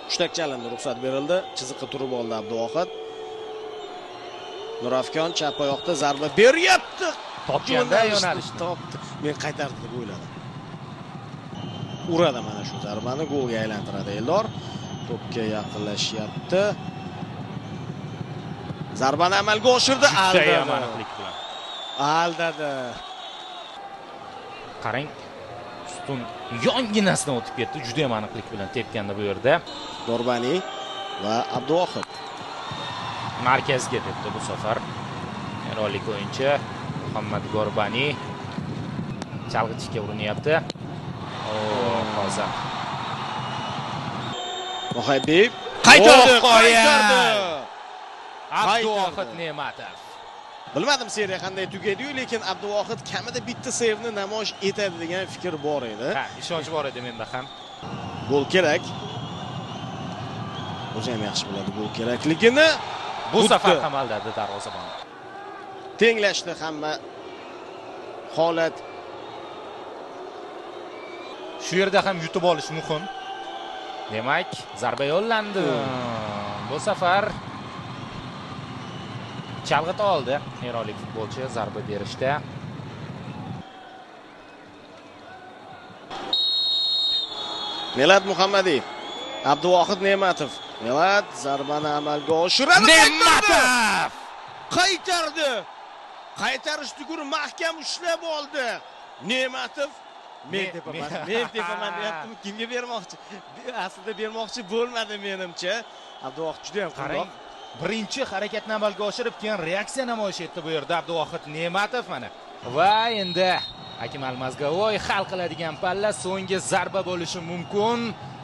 Hushtak chalindi, ruxsat berildi. Chiziqqa turib oldi Abduvohid. Nurafkon chap oyoqda zarba beryapti. Topganda yo'nalishni topdi. Men qaytardi deb o'yladim. Uradi mana shu zarbani, golga aylantiradi Eldor. To'pga yaqinlashyapti. Zarbani amalga oshirdi. Aldadi. Aldadi. Qarang, ustun yonginasidan o'tib ketdi. Juda ham aniqlik bilan tepganda bu yerda. Dorbani va Abduvohid. Markazga tepdi bu safar. Eronlik o'yinchi Muhammad Gorbani chalg'itishga urinyapti. Hozir. Muhabib qaytardi, qaytardi. Abduvohid Ne'matov. Bilmadim seriya qanday tugaydi-yu, lekin Abduvohid kamida bitta seyvni namoyish etadi degan fikr bor edi. Ha, ishonch bor edi menda ham. Gol kerak. O'zi ham yaxshi biladi gol kerakligini. Bu safar ham aldadi darvozabon. Tenglashdi hamma holat. Shu yerda ham yutib olish muhim. Demak, zarba yo'llandi. Bu safar chalg'ita oldi eronlik futbolchi zarba berishda. Milad Muhammadiy, Abduvohid Ne'matov. Milad zarbani amalga oshiradi. Ne'matov qaytardi. Qaytarish tugul mahkam ushlab oldi. Ne'matov men tepaman, men tepaman deyaptim. Kimga bermoqchi? Aslida bermoqchi bo'lmadi menimcha. Abduvohid juda ham qarang. Birinchi harakatni amalga oshirib, keyin reaksiya namoyish etdi bu yerda Abduvohid Ne'matov mana. Va endi Akmal Mazgavoy hal qiladigan palla, so'nggi zarba bo'lishi mumkin.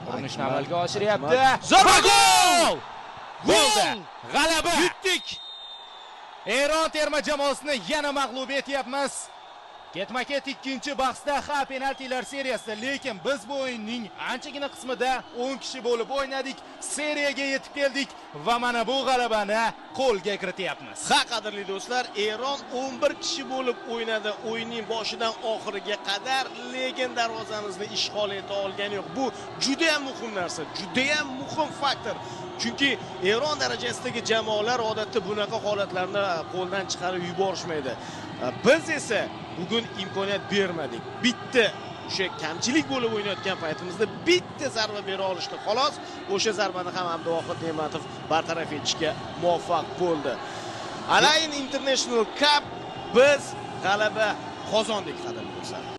Urinishni amalga oshiryapti. Zarba, gol! Gol! G'alaba! Yutdik! Eron terma jamoasini yana mag'lub etyapmiz. Ketma-ket ikkinchi bahsda ha penaltilar seriyasida, lekin biz bu o'yinning anchagina qismida 10 kishi bo'lib o'ynadik, seriyaga yetib keldik va mana bu g'alabani qo'lga kirityapmiz. Ha, qadrli do'stlar, Eron 11 kishi bo'lib o'ynadi o'yinning boshidan oxiriga qadar, lekin darvozamizni ishg'ol eta olgani yo'q. Bu juda ham muhim narsa, juda ham muhim faktor. Chunki Eron darajasidagi jamoalar odatda bunaqa holatlarni qo'ldan chiqarib yuborishmaydi. Biz esa bugun imkoniyat bermadik. Bitta o'sha kamchilik bo'lib o'ynayotgan paytimizda bitta zarba bera olishdi xolos. O'sha zarbani ham Abduvohid Ne'matov bartaraf etishga muvaffaq bo'ldi. Al Ain International Cup, biz g'alaba qozondik, qadrli do'stlar.